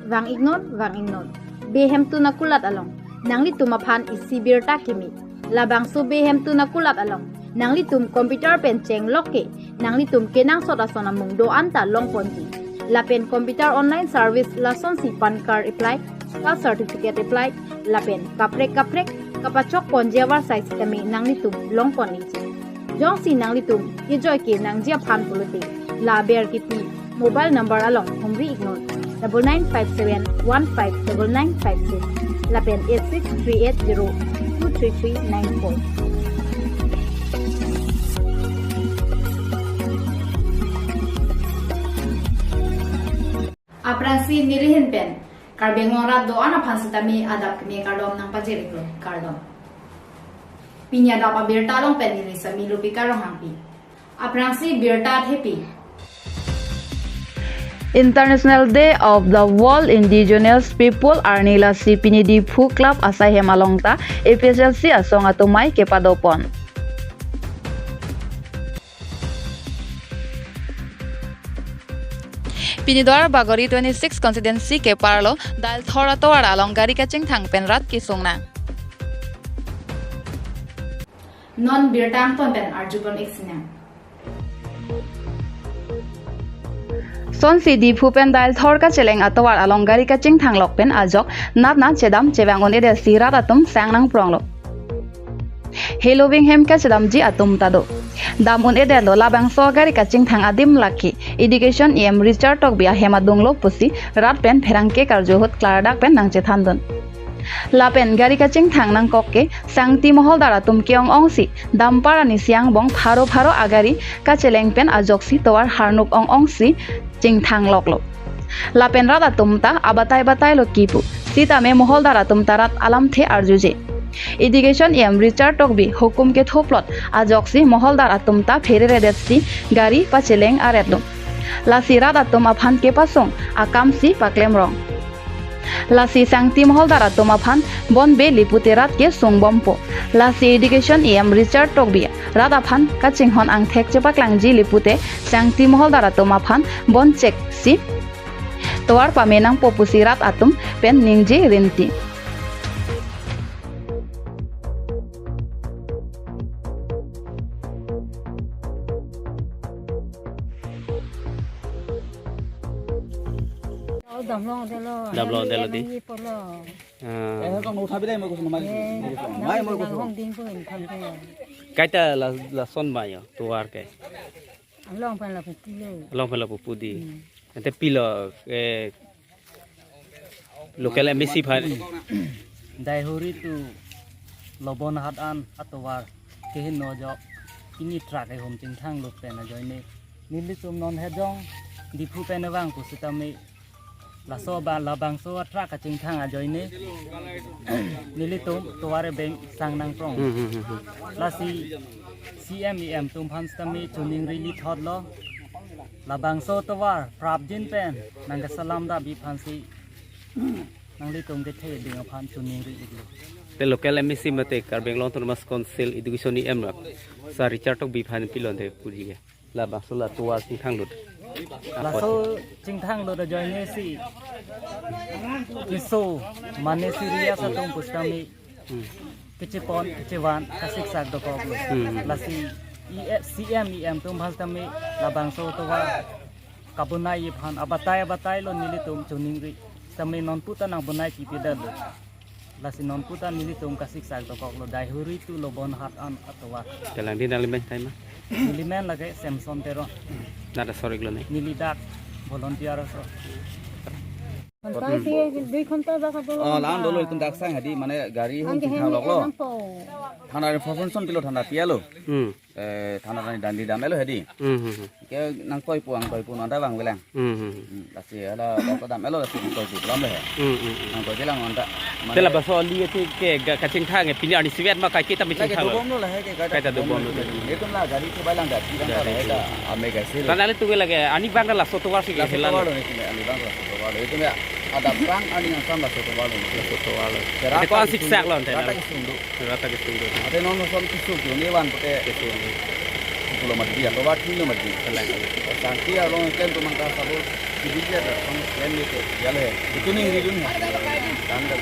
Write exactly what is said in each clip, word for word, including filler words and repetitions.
Vang-iknon, vang-iknon. Be hemtun akulat along nanglitum aphan isi birta kimi. Labangso be hemtun akulat along nanglitum computer pen chenglok ke nanglitum kenangsot ason amung do-an ta longponji. Lapen computer online service lasonsi PAN card apply, caste certificate apply, lapen kaprek kaprek kapachokponji avarsai sitame nanglitum longpon-ikji. Jongsi nanglitum kejoi ke nangji aphan pulote, la aber kipi mobile number along humri-iknon, double nine five seven one five double nine five six lapen eight six three eight zero two three three nine four. Aphrangsi nelihin pen Karbi Anglong arat do-an aphan sitame adap keme kardom nangpajir-iklo, kardom. Pini adap abirta along pen neli Sami Lupika Ronghangpi. Aphrangsi birta thepi. International Day of the World Indigenous People arni lasi pini Diphu Club asai hem along ta A P H L C asong atum amei kepadopon. Pini Duar Bagori twenty-six constituency keparlo Dailthor atovar along gari kachingthang pen rat kesung nang. Non birta angton pen arjupon-ik sinang. Sonsi Diphu pen Dailthor kacheleng atovar along gari kachingthanglok pen ajok natna chedam chevang un-edet si rat atum sang nangpronglo. Heloving hem kachedamji atum ta do. Dam un-edetlo labangso gari kachingthang adim lake Education E M Richard Tokbi ahem adunglo pusi rat pen pherangke karju ahut klardak pen nangchethandun. Lapen gari kachingthang nangkok ke sangti moholdar atum ke-ong-ongsi dampar anisi angbong pharo pharo agari kacheleng pen ajoksi tovar harnuk ong-ongsi chingthangloklo. Lapen rat atum ta abatai batailo kipu. Sitame moholdar atum ta rat alamthe arjuje. Education E M Richard Tokbi hukum kethoplot ajoksi moholdar atum ta phereredetsi gari pacheleng aretlo. Lasi rat atum aphan kepasung akamsi paklemrong. Lasi sangti moholdar atum aphan bonbe lipute rat kesungbompo. Lasi Education E M Richard Tokbi rat aphan kachinghon angthek chepaklangji lipute sangti moholdar atum aphan boncheksi tovar pame nangpo pusi rat atum pen ningje rinti. Oh, damlong delo. Damlong delo di. Nangji polo. Ah. Eh, kong uthabi dai, mo kusun mai. Eh, mai mo kusun. Nang hong ding pun kan kaya. Kaita la, lason ba yo, tovar ke. Along pen lapu pilo. Along pen lapu pu di. Hmm. Ante pilo, eh, local M A C aphan. Daihuri tu Lobonhat an atovar kehingno ajok pini truck ahum chingthanglut pen ajoine nelitum non hejong Diphu pen vang pusitame laso ba labangso a truck kachingthang ajoine nelitum tovar abeng sang nangprong. Hmm, hmm, hmm, hmm. Lasi C M E M atum aphan sitame choningri lithotlo. Labangso tovar prapjin pen nangkesalam dapji aphansi nanglitum kethe ding aphan choningri-iklo. Te local M A C mate Karbi Anglong Autonomous Council Education E M rak Sir Richard Tokbi aphan pilo ante puji ke. Labangso la tovar chingthanglut. Laso chingthanglut ajoine si keso mane serious atum pusitame Hmm. kechepon, kechevan, kasiksak dokoklo. Hmm. Lasi E F, C M E M atum aphan sitame labangso tovar kabonai aphan abatai abatailo nelitum choningri. Sitame nonpu ta nangbonai kipidetlo. Lasi nonpu ta nelitum kasiksak dokoklo Daihuri tu Lobonhat an atovar. Kelang di nangli men kaima? Neli men lake Samson Teron. Nada sorik lo ne. Neli dak volunteer aso. Kontai si dui kontai ba kadolo. Oh, lang dolo itum dak sang hadi mane gari hum Angke chingthang hem loklo. Nangpo. Thana information pilo thana pialo. Hmm. Eh, thana tani dandi dam-elo hadi. Hmm, hmm, hmm. Ke nangtoipo, angtoipo nanda bang belang. Hmm, hmm, hmm. Hmm, lasi hala bangko dam-elo lasi nangtoipo lam le. Hmm, hmm, hmm. Nangtoi belang nanda. Te labangso ali ati ke ga kachingthang e pini arni sivet ma kai kita mi lagi chingthang lo. Dobomlo la he ke kaita dobomlo. Itum la gari ke balang dati dang gari la he ke. Ame gasil. Tanale tu lagi ani bang laso tovar si ke laso helan. Tovar lo ni, ani bang laso tovar lo. Itum ya ada perang ani yang sama laso tovar lo. Laso tovar lo. Kera itu apa asik itu? Sak lo ante. Rata ke sundu. Rata ke sundu. Ate non son kisu kiu ni wan pute. Kisu ni. Lo mati, atau wat lo mati. Sangti along kan tumang ka sabol, sibiji ada, tong, kan gitu, ya le. Itu nih, ini dun, kan dah.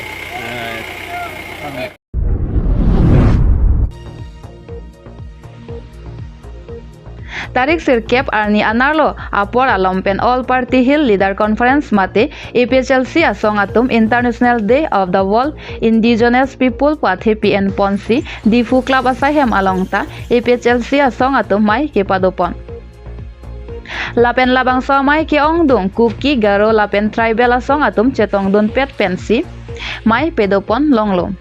Tarik sirkep arni anerlo apor along pen All Party Hill Leader Conference mate A P H L C asong atum International Day of the World Indigenous People pu athe pi-en ponsi Diphu Club asaihem along ta A P H L C asong atum mei kepadopon. Lapen labangso amei ke-ongdung Kuki, Garo lapen tribal asong atum chetongdunpet pensi mei pedopon longlo.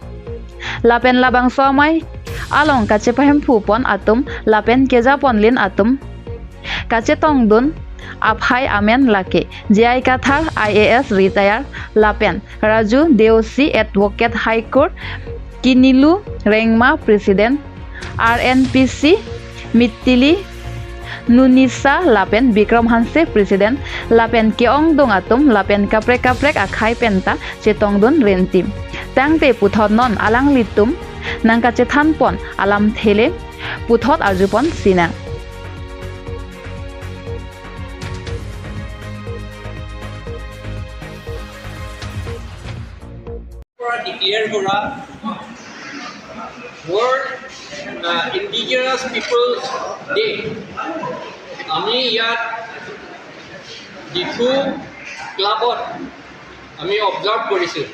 Lapen labangso amei along kachepahemphupon atum lapen kejaponlin atum kachetongdun aphai amen lake J I Kathar, I A S retire, lapen Raju Deosi, Advocate High Court, Kinilu Rengma, President R N P C, Mitili Nunisa lapen Bikram Hanse, President, lapen ke-ongdung atum lapen kaprek kaprek akhei penta chetongdun rinti. Tangte puthot non alanglitum nangkachethanpon alamthe le puthot arjupon sinang. পৰা ডিক্লেয়াৰ কৰা world indigenous people's day আমি ইয়াত ডিফু ক্লাবত আমি অবজাৰ্ভ কৰিছোঁ।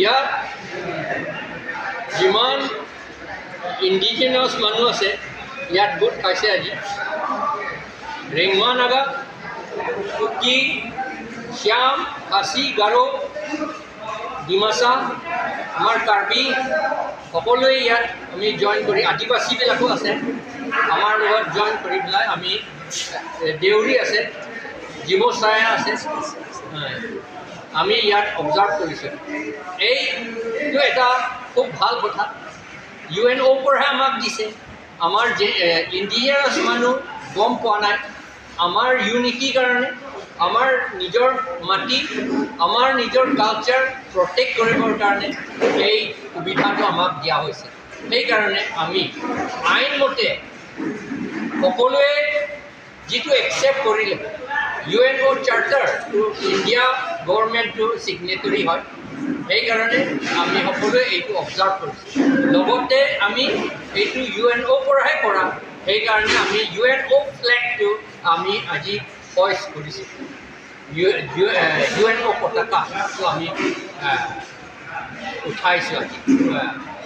ইয়াত যিমান ইণ্ডিজিনাছ মানুহ আছে, ইয়াত গোট খাইছে আজি। ৰেংমা নাগা, কুকি, শ্যাম, খাচী, গাৰো, ডিমাচা, আমাৰ কাৰ্বি, সকলোৱে ইয়াত আমি জইন কৰি, আদিবাসীবিলাকো আছে আমাৰ লগত জইন কৰি পেলাই আমি, এ, দেউৰী আছে, জিমৌ চায়া আছে, হয়, আমি ইয়াত অবজাৰ্ভ কৰিছোঁ। এইটো এটা খুব ভাল কথা। ইউ এন অ'ৰ পৰাহে আমাক দিছে। আমাৰ যে, এ, ইণ্ডিজিনাছ মানুহ গম পোৱা নাই। আমাৰ ইউনিটিৰ কাৰণে, আমাৰ নিজৰ মাটি, আমাৰ নিজৰ কালচাৰ প্ৰটেক্ট কৰিবৰ কাৰণে এই সুবিধাটো আমাক দিয়া হৈছে। সেইকাৰণে আমি আইন মতে সকলোৱে যিটো একচেপ্ট কৰিলে, ইউ এন অ' চাৰ্টাৰটো ইণ্ডিয়া গভৰ্ণমেণ্টটো ছিগনেটৰী হয়, সেইকাৰণে আমি সকলোৱে এইটো অবজাৰ্ভ কৰিছোঁ। লগতে আমি এইটো ইউ এন অ'ৰ পৰাহে কৰা, সেইকাৰণে আমি ইউ এন অ' ফ্লেগটো আমি আজি হইষ্ট কৰিছোঁ। U, U, A, U N O' পতাকাটো আমি, এ, উঠাইছোঁ আজি, এ,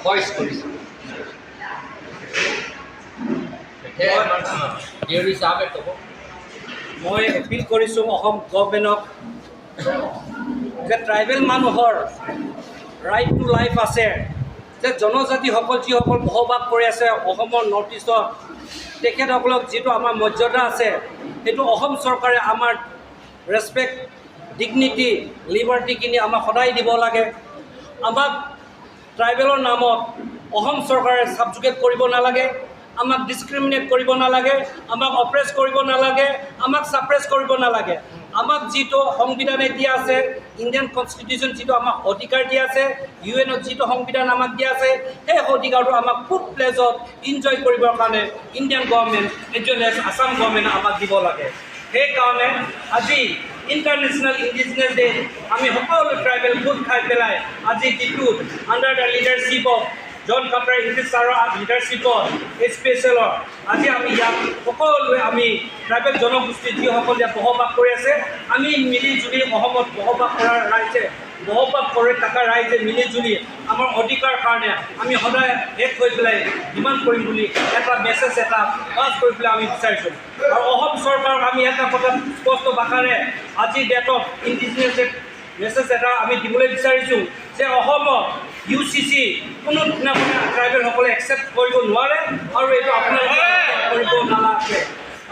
হইষ্ট কৰিছোঁ। এতিয়া, এ, দেউৰী চাহাবে ক'ব। মই এপিল কৰিছোঁ অসম গভৰ্ণমেণ্টক যে ট্ৰাইবেল মানুহৰ ৰাইট টু লাইফ আছে, যে জনজাতিসকল যিসকল বসবাস কৰি আছে অসমৰ নৰ্থ ইষ্টত, তেখেতসকলক যিটো আমাৰ মৰ্যাদা আছে, সেইটো অসম চৰকাৰে আমাৰ ৰেচপেক্ট, ডিগনিটি, লিবাৰ্টিখিনি আমাক সদায় দিব লাগে। আমাক ট্ৰাইবেলৰ নামত অসম চৰকাৰে ছাবজুগেট কৰিব নালাগে, আমাক ডিছক্ৰিমিনেট কৰিব নালাগে, আমাক অপ্ৰেছ কৰিব নালাগে, আমাক ছাপ্ৰেছ কৰিব নালাগে। আমাক যিটো সংবিধানে দিয়া আছে, ইণ্ডিয়ান কনষ্টিটিউশ্যন যিটো আমাক অধিকাৰ দিয়া আছে, ইউ এনত যিটো সংবিধান আমাক দিয়া আছে, সেই অধিকাৰটো আমাক ফুল প্লেজত এনজয় কৰিবৰ কাৰণে Indian government age well age Assam গভৰ্ণমেণ্টে আমাক দিব লাগে। সেইকাৰণে আজি ইণ্টাৰনেশ্যনেল ইণ্ডিজিনাছ ডে আমি সকলো ট্ৰাইবেল গোট খাই পেলাই আজি যিটো under the leadership of John Kapra English ছাৰৰ লিডাৰশ্বিপত এইচ পি এইচ এলৰ আজি আমি ইয়াত সকলোৱে আমি ট্ৰাইবেল জনগোষ্ঠী যিসকল ইয়াত বসবাস কৰি আছে, আমি মিলি জুলি অসমত বসবাস কৰা ৰাইজে, বসবাস কৰি থকা ৰাইজে মিলি জুলি আমাৰ অধিকাৰ কাৰণে আমি সদায় এক হৈ পেলাই ডিমাণ্ড কৰিম বুলি এটা মেছেজ এটা পাছ কৰি পেলাই আমি বিচাৰিছোঁ। আৰু অসম চৰকাৰক আমি এটা কথা স্পষ্ট ভাষাৰে আজিৰ ডেটত ইণ্ডিজিনাছ ডেত মেছেজ এটা আমি দিবলৈ বিচাৰিছোঁ যে অসমত ইউ চি চি কোনো ধৰণে ট্ৰাইবেলসকলে একচেপ্ট কৰিব নোৱাৰে আৰু এইটো আপোনালোকে কৰিব নালাগে।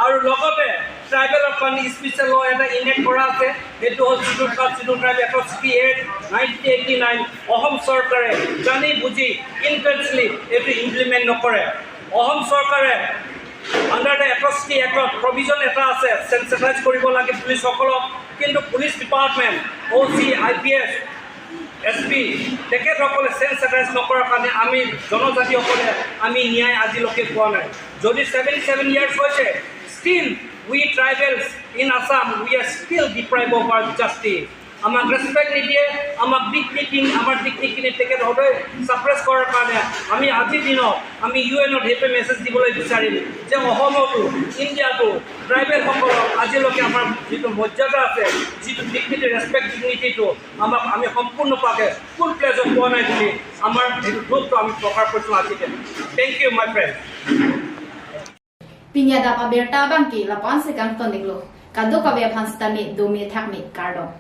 আৰু লগতে ট্ৰাইবেলৰ কাৰণে স্পেচিয়েল ল' এটা ইনেক্ট কৰা আছে, সেইটো হ'ল চিডুল কাষ্ট, চিডুল ট্ৰাইব এট্ৰচিটি এক্ট নাইনটিন এইটি নাইন। অসম চৰকাৰে জানি বুজি ইণ্টেনশ্যনেলি এইটো ইমপ্লিমেণ্ট নকৰে। অসম চৰকাৰে আণ্ডাৰ দ্য এট্ৰচিটি এক্টত প্ৰভিজন এটা আছে, চেনচিটাইজ কৰিব লাগে পুলিচসকলক, কিন্তু police department, O' C, I P S, S P, তেখেতসকলে চেনচিটাইজ নকৰাৰ কাৰণে আমি জনজাতিসকলে আমি ন্যায় আজিলৈকে পোৱা নাই। যদি ছেভেণ্টি ছেভেন ইয়াৰ্ছ হৈছে, still we tribals in Assam, we are still deprived of our justice. আমাক ৰেচপেক্ট নিদিয়ে, আমাক ডিগনিটি, আমাৰ ডিগনিটিখিনি তেখেতসকলে ছাপ্ৰেছ কৰাৰ কাৰণে আমি আজিৰ দিনত আমি ইউ এনত সেইটো মেছেজ দিবলৈ বিচাৰিম যে অসমতো, ইণ্ডিয়াতো ট্ৰাইবেলসকলক আজিলৈকে আমাৰ যিটো মৰ্যাদা আছে, যিটো ডিগনিটি, ৰেচপেক্ট, ডিগনিটিটো আমাক আমি সম্পূৰ্ণভাৱে ফুল প্লেজত পোৱা নাই বুলি আমাৰ সেইটো দুখটো আমি প্ৰকাশ কৰিছোঁ আজিৰ দিনত। Thank you, my friend. Pini adap abirta abangke lapu-an si kangton-iklo. Kadokave aphan sitame dome thakme, kardom.